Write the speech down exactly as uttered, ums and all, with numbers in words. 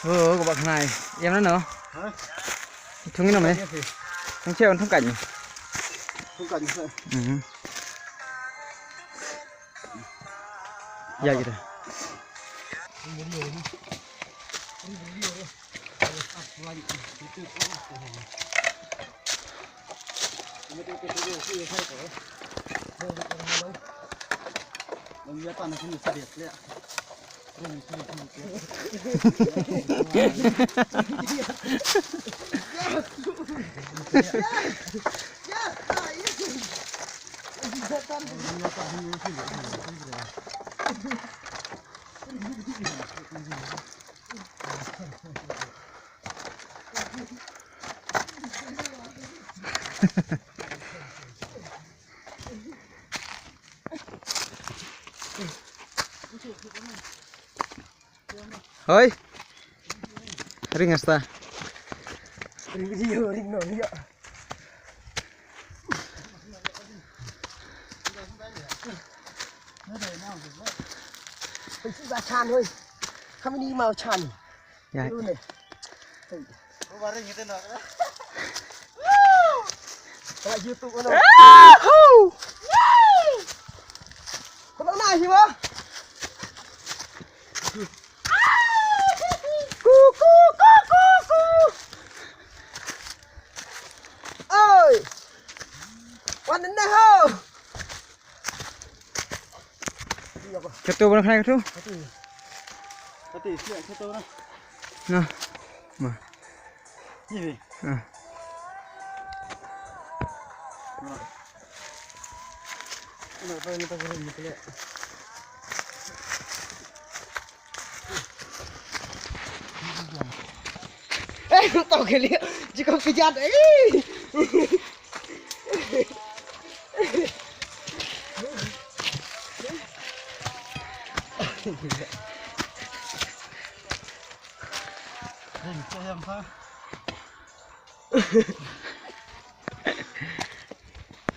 Oh, ko bak nai. Ïa mana no? Ha? Thung ino me? Thung che on thung kan. Thung kan. Mhm. Ya gitu. Hoi. Ring asta. Ring video, ring no, ring. Hoi, si ba chan hoi. Kami ni mau chan. Ya. Lu ni. Hoi. Ka YouTube ano. Yahoo! Kono na hi ba? Ku ku ku ku ku. Oi. Wan na ho. Katu bana khnai katu. Katu. Katu, siap katu bana. Nah. Ma. Ni. Nah. Nah. Nak apa ni tak kering ni pula. Eh, tau ke lihat. Jika pijat. Eh.